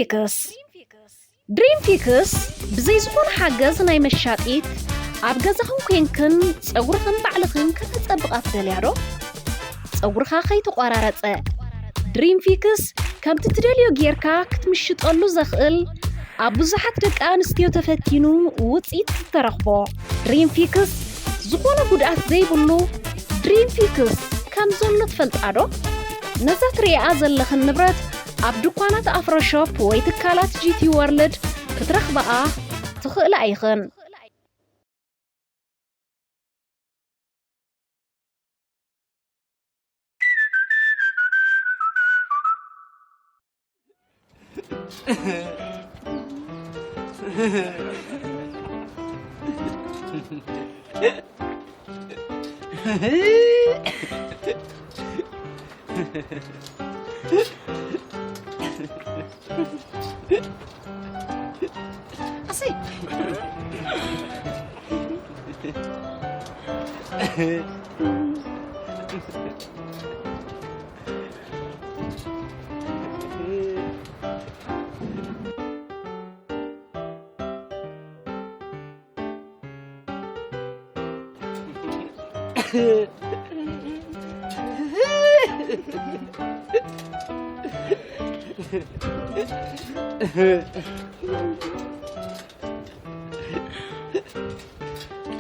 ፊክስ ድሪም ፊክስ ብዘይ ዝኾነ ሓገዝ ናይ መሻጢት ኣብ ገዛኽን ኮንክን ጸጉርኽን ባዕልኽን ከተጸብቓ ትደልያ ዶ? ጸጉርኻ ከይተቖራረጸ ድሪም ፊክስ ከምቲ ትደልዮ ጌርካ ክትምሽጠሉ ዘኽእል ኣብ ብዙሓት ደቂ ኣንስትዮ ተፈቲኑ ውጽኢት ዝተረኽቦ ድሪም ፊክስ ዝኾነ ጉድኣት ዘይብሉ ድሪም ፊክስ ከም ዘሎ ትፈልጣ ዶ? ነዛ ትርእያ ዘለኽን ንብረት ኣብ ድኳናት ኣፍሮ ሾፕ ወይ ትካላት ጂ ቲ ወርልድ ክትረኽብኣ ትኽእላ ኢኽን። ኣሰይ።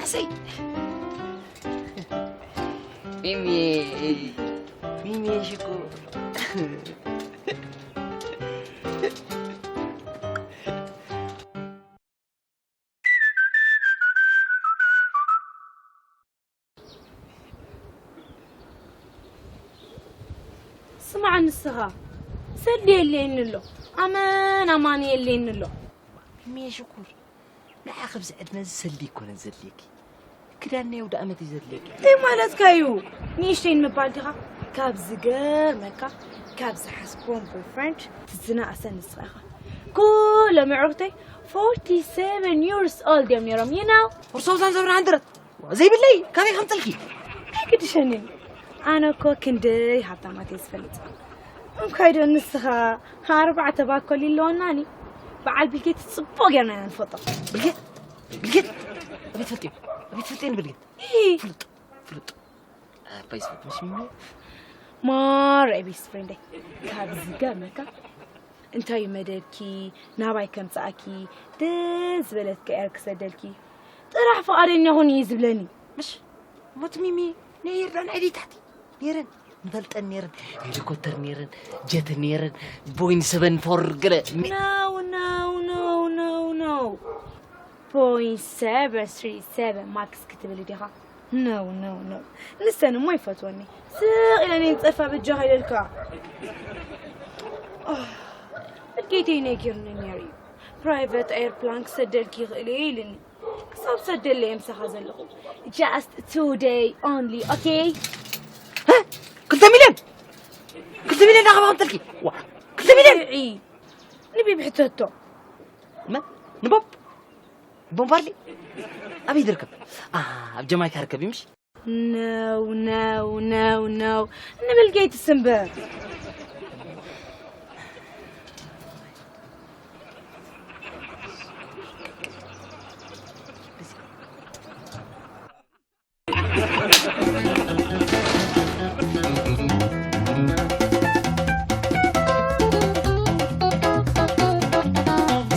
ኣሰይ። ሚሚ፣ ሚሚ ሽኮር። ስማዕ ንስኻ፣ ሰዲ የድልየኒ ኣሎ፣ ኣመን ኣማን የድልየኒ ኣሎ። ሚሚ ሽኮር፣ ንዓ ኣብዚ ዕድመ እዚ ሰልዲ ኣይኮነን ዘድልየኪ። ክዳን ናይ ኣውደ ኣመት እዩ ዘድልየኪ። እንታይ ማለትካ እዩ? ንእሽተይ ንምባል ዲኻ? ካብ ዝገርመካ፣ ካብ ዝሓስቦም ቦይፍሬንድ ትዝናእሰ ንስኻ ኢኻ። ኩሎም ኣዕሩኽተይ forty seven years old እዮም ነይሮም፣ you know? ርሶም ሳም ሰብራ ሃንድረት ዘይብለይ ካበይ ከምፅልኪ? ኣይግድሸንን። ኣነ እኮ ክንደይ ሃብታማት እየ ዝፈልጥ። እምካይዶ ንስኻ ኣርባዕተ ባኮሊ ኣለወናኒ። በዓል ቢልጌት ጽቡቕ ጌርና ኢና ንፈልጦ። ብልጌት? ብልጌት? ኣቤት ፈልጤን፣ ኣቤት ፈልጤን ብልጌት። ኢሂ። ፍሉጥ፣ ፍሉጥ። ኣባይ ዝፈት መሽ ሚሚ? ማር ኣይ ቤስት ፍሬንደይ። ካብ ዝገርመካ፣ እንታይ እዩ መደብኪ፣ ናባይ ከምጽኣኪ፣ ደስ ዝበለትኪ ኤር ክሰደልኪ። ጥራሕ ፍቓደኛ ሁኒ እዩ ዝብለኒ። ምሽ? ሞት ሚሚ፣ ነየር ዳን ዕዲ ታሕቲ። ነይረን፣ ንፈልጠን ነይረን፣ ሄሊኮፕተር ነይረን፣ ጀት ነይረን፣ ቦይን ሰቨን ፎር ገለ። No, no, no, no, no. ቦይን ሰቨን ስሪ ሰቨን ማክስ ክትብል ዲኻ? No, no, no. ንሰን እሞ ይፈትወኒ። ስቕ ኢለን እየን ዝጸፋ በጃኻ ኢለልካ። ኣህ፣ እድጌተይ ነጊርኒ ነይሩ እዩ። ፕራይቨት ኤርፕላን ክሰደልኪ ይኽእል እየ ኢልኒ። ክሳብ ሰደለይ ምሳኻ ዘለኹ። Just two day only, okay? ሀ? ክልተ ሚልዮን? ክልተ ሚልዮን ዳኸባ ከምጠልኪ? ዋ፣ ክልተ ሚልዮን? ርዒ፣ ንቢቢ ሕተቶ። መን? ንቦብ? ቦምባርሊ? ኣበይ ዝርከብ? ኣ፣ ኣብ ጀማይካ ርከብ እዩ፣ ምሽ? No, no, no, no. ንቢል ጌትስ እምበር።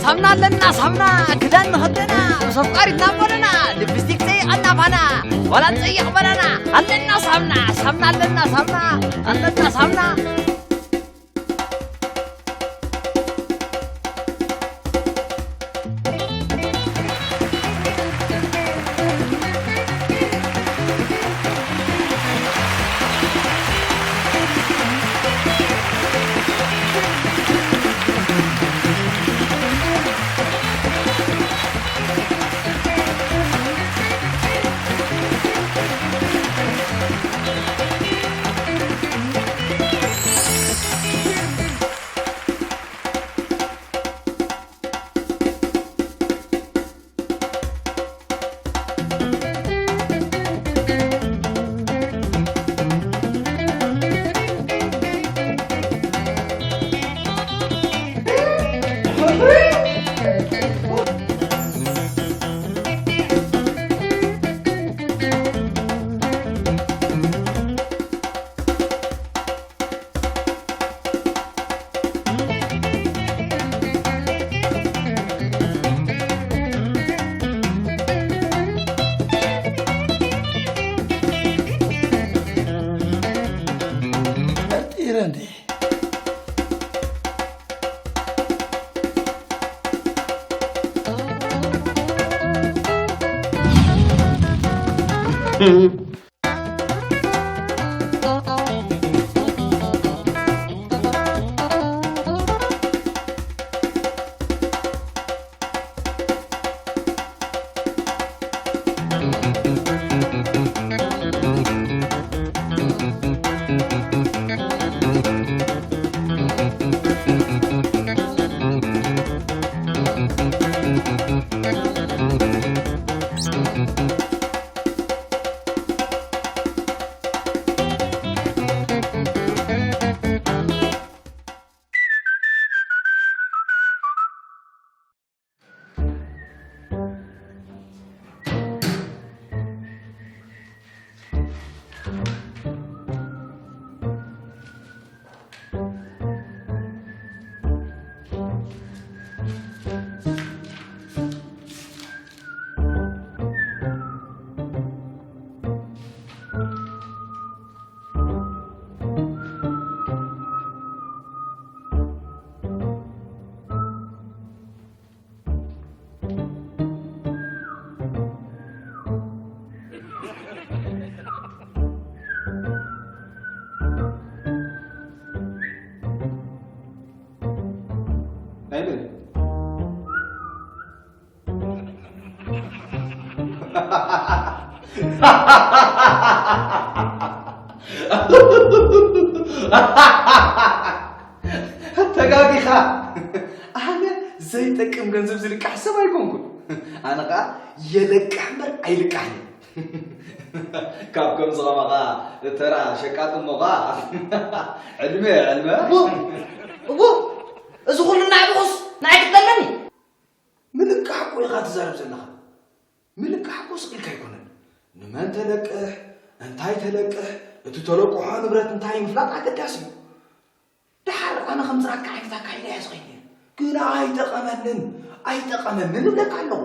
ሳምና ኣለና ሳምና፣ ክዳን መኸደና፣ ምስ ኣፍቃሪትና በለና፣ ልፕስቲክ ጸይቐና ፋና፣ ዋላ ጸይቕ በለና። ኣለና ሳምና፣ ሳምና ኣለና ሳምና፣ ኣለና ሳምና። እንዴ? ተጋጊኻ። ኣነ ዘይጠቅም ገንዘብ ዝልቃሕ ሰብ ኣይኮንኩን። ኣነ ኸኣ የለቅሕ እምበር ኣይልቃሕን። ካብ ከምዚ ኸማኻ ተራ ሸቃጥ እሞ ኸኣ ዕድመ፣ ዕድመ። እዎ፣ እዎ፣ እዚ ኹሉ እናዕበኹስ ንዓይ ክትጠለኒ? ምልቃሕ እኮ ኢኻ ትዛረብ ዘለኻ። ምልቃሕ እኮ ስቕ ኢልካ ኣይኮነን። ንመን ተለቅሕ፣ እንታይ ተለቅሕ፣ እቲ ተለቅሖ ንብረት እንታይ ምፍላጥ ኣገዳሲ እዩ። ደሓር ኣነ ከምዚ ናትካ ዓይነት ኣካይዳ እየ ዝኸይድ ነይረ። ግን ኣይጠቐመንን፣ ኣይጠቐመንን እብለካ ኣለኹ።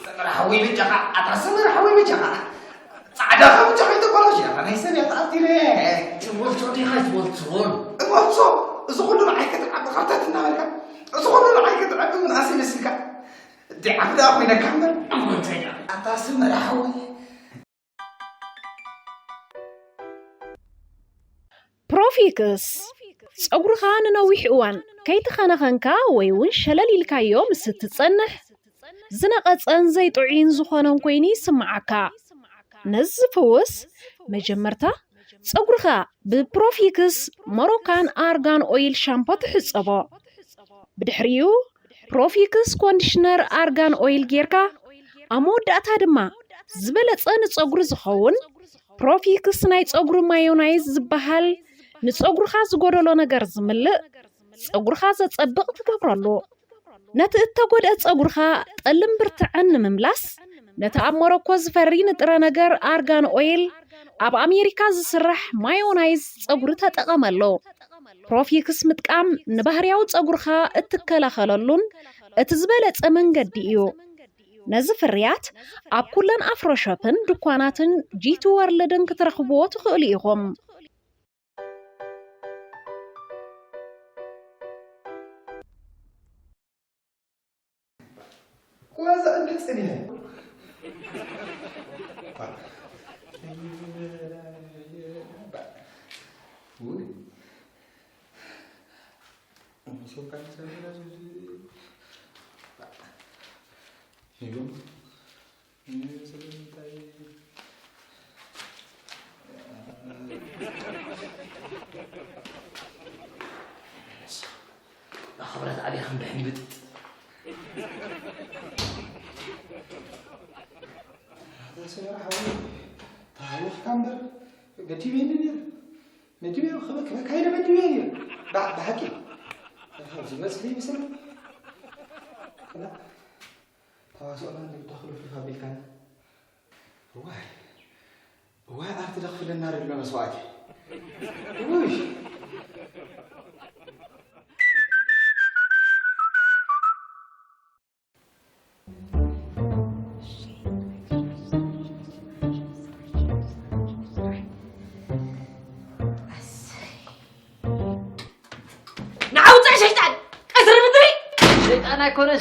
ሰመረ ሓወይ በጃኻ፣ ኣታ ሰመረ ሓወይ በጃኻ። ጻዕዳ ካብ ጫሕ ተቆላሽ፣ ኣታ ናይ ሰብ እያ ተኣቲረ። ትበልጾ ዲኻ ትበልጾን? እበልጾ፣ እዚ ኩሉ ንዓይ ከተዓቢ፣ ካርታት እናበልካ፣ እዚ ኩሉ ንዓይ ከተዓቢ ምንኣሰይ መሲልካ። ዲዓቢ ደኣ ኮይነካ እምበር። እሞ እንታይ ደኣ? ኣታ ሰመረ ሓወይ። ፕሮፊክስ፣ ጸጉርኻ ንነዊሕ እዋን ከይተኸናኸንካ ወይ እውን ሸለል ኢልካዮ ምስ እትጸንሕ፣ ዝነቐጸን ዘይጥዑይን ዝኾነን ኮይኑ ይስምዓካ። ነዚ ዝፍውስ፣ መጀመርታ ጸጉርኻ ብፕሮፊክስ ሞሮካን ኣርጋን ኦይል ሻምፖ ትሕጸቦ። ብድሕሪኡ ፕሮፊክስ ኮንዲሽነር ኣርጋን ኦይል ጌርካ፣ ኣብ መወዳእታ ድማ ዝበለጸ ንጸጉሪ ዝኸውን ፕሮፊክስ ናይ ጸጉሪ ማዮናይዝ ዝበሃል ንጸጉርኻ ዝጎደሎ ነገር ዝምልእ፣ ጸጉርኻ ዘጸብቕ ትገብረሉ። ነቲ እተጎድአ ጸጉርኻ ጠልን ብርትዕን ንምምላስ፣ ነቲ ኣብ ሞሮኮ ዝፈሪ ንጥረ ነገር ኣርጋን ኦይል፣ ኣብ ኣሜሪካ ዝስራሕ ማዮናይዝ ጸጉሪ ተጠቐመሉ። ፕሮፊክስ ምጥቃም ንባህርያዊ ጸጉርኻ እትከላኸለሉን እቲ ዝበለጸ መንገዲ እዩ። ነዚ ፍርያት ኣብ ኩለን ኣፍሮ ሾፕን ድኳናትን ጂቲ ወርልድን ክትረኽብዎ ትኽእሉ ኢኹም። ዋዛ እንድጽን እየ። ውይ። ኣኽብረት ዓብያ ከም ድሕን ይብጥጥ። ኣታ ሰመረ ሓወይ፣ ተሃለኽካ እምበር፣ መዲበኒ ነይሩ። መዲበ፣ ክበ-፣ ክበካ ኢለ መዲበ ነይሩ። ባ-፣ ብሓቂ። ኣብዚ በጽሒ ይመስል። ክላ-፣ ተዋስኦና ንግዳ ክልፍልፍ ኣቢልካና። እዋይ፣ እዋይ፣ ኣርቲ ደኽፍለና ደሎ መስዋእቲ። ውይ።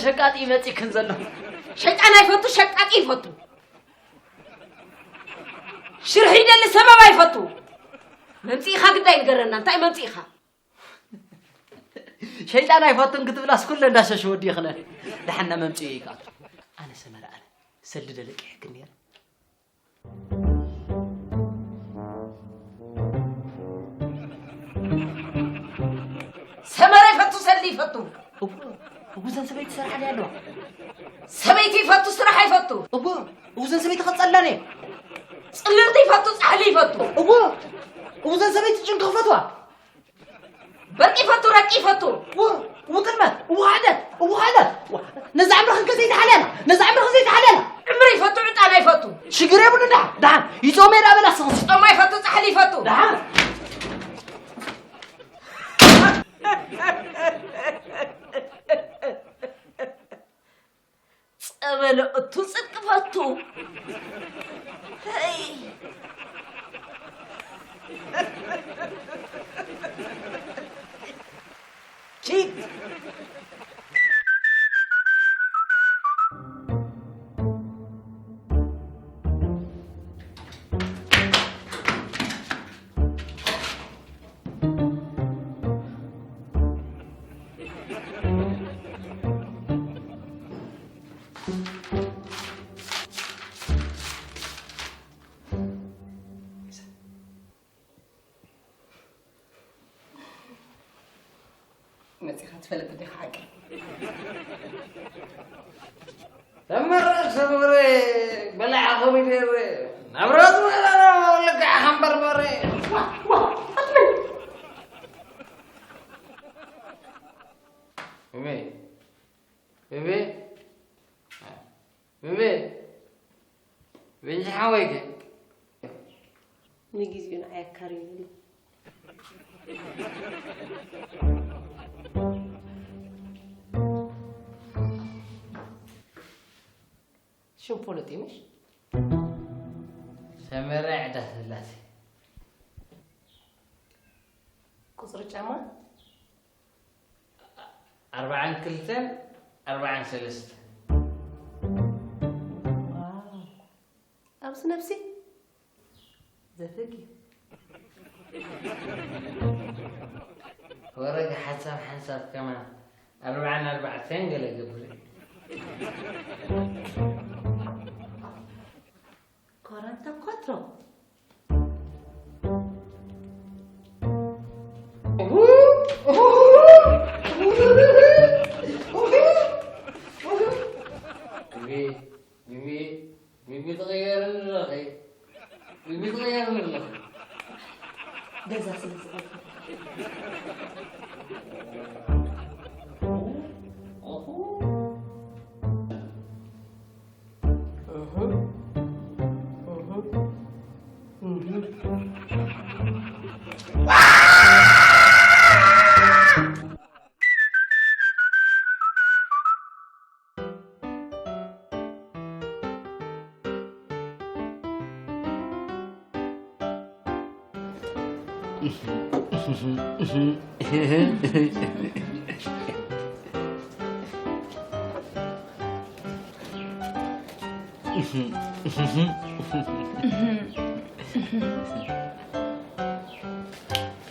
ሸቃጢ ይመጽእክን ዘሎ። ሸይጣን ኣይፈቱ፣ ሸቃጢ ይፈቱ። ሽርሒ ይደሊ፣ ሰበብ ኣይፈቱ። መምጽኢኻ ግዳይ ንገረና፣ እንታይ መምጽኢኻ? ሸይጣን ኣይፈቱን ክትብላስ ኩለ እንዳሸሽ ወዲ ይኽለን። ደሓና መምጽኢ ይከኣል። ኣነ ሰመረ ኣነ ሰልዲ ደለቂ ሕክን ነይረ። ሰመረ ይፈቱ፣ ሰልዲ ይፈቱ። እዎ፣ እዎ፣ እዘን ሰበይቲ ስራሕ ድያ ኣለዋ? ሰበይቲ ይፈቱ፣ ስራሕ ይፈቱ። እዎ፣ እዎ፣ እዘን ሰበይቲ ከጸላን እየ። ጽልምቲ ይፈቱ፣ ጻሕሊ ይፈቱ። እዎ፣ እዎ፣ እዘን ሰበይቲ ጭንቂ ክፈትዋ። በርቂ ይፈቱ፣ ረቂ ይፈቱ። እዎ፣ እዎ፣ ጥልመት፣ እዎ፣ ሓደት፣ እዎ፣ ሓደት። እዎ፣ ነዛ ዕምርኽን ከ ዘይተሓልያና፣ ነዛ ዕምርኽን ዘይተሓልያና። ዕምሪ ይፈቱ፣ ዕጣን ኣይፈቱ። ሽግር የብሉ፣ ደሓን፣ ደሓን። ይጾም እየ ዳ በላ፣ ስኽስ። ጾም ኣይፈቱ፣ ጻሕሊ ይፈቱ። ደሓን። ጸበለ እቱ ጽድቂ ፈቱ። ሄይ። ኪድ። መጺኻ ትፈልጥ ዲኻ ሓቂ? ተመረጽ ሰብረ በላዕ ኮሚደረ ናብረት መረረ ልክዕ ከም በርበረ። ዋ፣ ዋ፣ ኣትበል። እመይ፣ እመይ፣ እመይ፣ እመይ፣ ሓወይከ? ንግዜኡ ንዓይ ኣካርዩኒ ኣሎ። ሽም ፍሉጥ እዩ፣ ምሽ? ሰመረ ዕዳ ስላሴ። ቁጽሪ ጫማ? ኣርባዓን ክልተን ኣርባዓን ሰለስተን። ዋው። ኣብዚ ነብሲ ዘፈግ እዩ። ወረገ ሓንሳብ ሓንሳብ ከማን ኣርባዓን ኣርባዕተን ገለ ገብር። ኮራንታ ኳትሮ። ሚሚ፣ ሚሚ፣ ሚሚ ትቕየርኒ ኣለኺ። ሚሚ ትቕየርኒ ኣለኺ። ገዛ ስለ ዝቐየርኩ።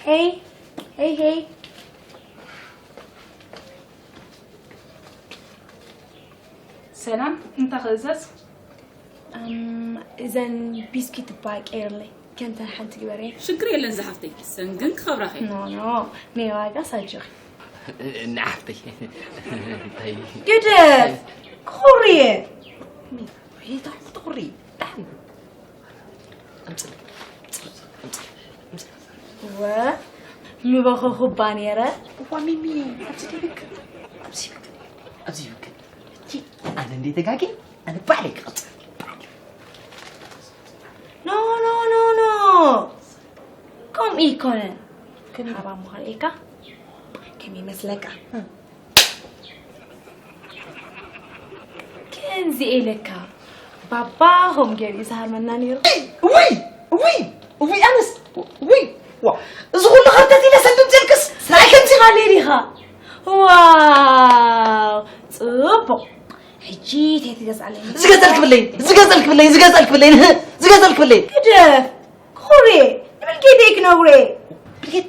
Hey, hey, hey. ሰላም፣ እንታይ ክእዘዝ? እም፣ እዘን ቢስኪት እባ ቀይርለይ፣ ከምተን ሓንቲ ግበርየን። ሽግር የለን ዝሓፍተይ፣ ሰን ግን ክኸብራኸ። ኖ፣ ኖ፣ ናይ ዋጋ ሳጅኺ። ንሓፍተይ፣ እንታይ? ግደፍ፣ ክኹሪ እየ። እንታይ ክትኹሪ? ደሓን። ኣምጽእ፣ ኣምጽእ፣ ኣምጽእ፣ ኣምጽእ። ወ፣ ምበኸኹ እባ ነይረ። እዋ ሚሚ፣ ኣብዚ ደይብክ፣ ኣብዚ ይብክ፣ ኣብዚ ይብክ። እቲ ኣነ እንደ ተጋጊ፣ ኣነ ባዕለይ ክቐጽል። ኖ፣ ኖ፣ ኖ፣ ኖ። ከምኡ ይኮነን። ከመይ? ሓባ ምዃን ኢልካ? ከመይ ይመስለካ? ከምዚ ኢለካ፣ ባባ ሆም ገይሩ እዩ ዝሃርመና ነይሩ። እውይ! እውይ! እውይ! ኣነስ! እውይ! ዋ! እዚ ኩሉ ከርተት ኢለ ሰንድም ዘልክስ! ስራሕ ከምዚ ኢኻ ነይሩ ኢኻ። ዋው! ጽቡቕ። ሕጂ እንታይ ትገዝኣለይ? ዝገዘል ክብለይ፣ ዝገዘል ክብለይ፣ ዝገዘል ክብለይ፣ ዝገዘል ክብለይ። ግደፍ። ክኹርየ፣ ንብልጌተይ ክነግሮ። ብልጌት፣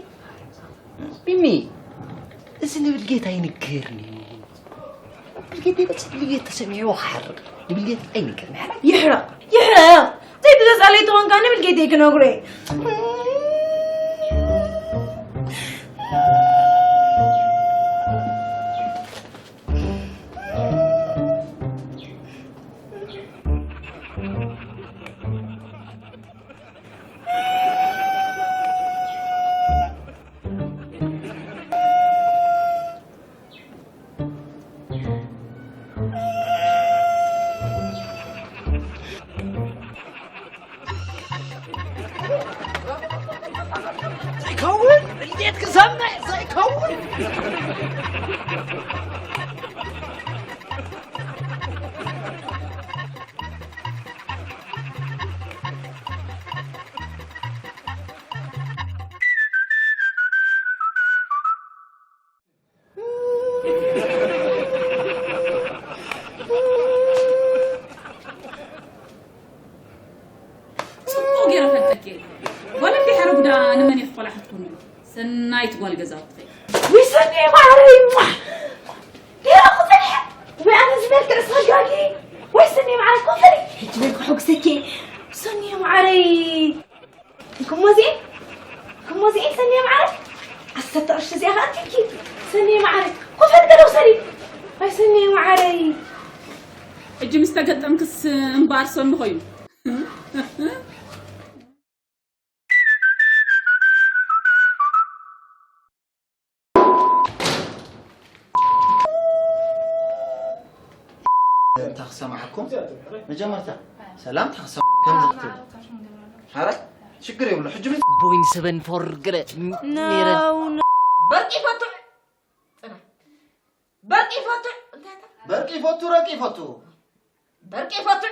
ሚሚ፣ እዚ ንብልጌት ኣይንገርኒ። ብልጌት፣ ብልጌት ተሰሚዕዎ ክሓርቕ። ንብልጌት ኣይንገርኒ። ይሕረቕ፣ ይሕረቕ። ዘይትገዝኣለይ ተኾንካ ንብልጌተይ ክነግሮ። ዘይከውን እንዴት ክሰምዕ ዘይከውን። ጽቡቕ ገይረ ፈልጠኪ። ጓል እንዲሓረ ጉዳ ንመን እየ ክቆላሕትኩኒ? ሰናይት ጓል ገዛውተይ። ወይ ሰኒ ማዕረይ፣ ሟ! ዲራ ክጸንሐ። ወይ ኣነ ዝመልክዕ ሰጋጊ። ወይ ሰኒ ማዕረይ፣ ኮፈሊ። ሕጂ በል ክሕጉሰኪ። ሰኒ ማዕረይ። ክሞዚኤ፣ ክሞዚኤ ሰኒ ማዕረይ። ዓሰርተ ቅርሺ እዚኣ ከኣ ኣትኪ። ሰኒ ማዕረይ። ኮፈሊ ገለ ውሰዲ። ወይ ሰኒ ማዕረይ። ሕጂ ምስ ተገጠምክስ እምበኣር ሰኒ ኮይኑ። እንታ ክሰማዓኩም መጀመርታ ሰላም ተክሰም ከም ዝክትብ ሓረ ሽግር የብሉ ሕጂ ምስ ቦይን ሰበን ፎር ገለ ነይረ። በርቂ ይፈቱ ጽና በርቂ ይፈቱ እንታይ በርቂ ይፈቱ ረቂ ይፈቱ በርቂ ይፈቱ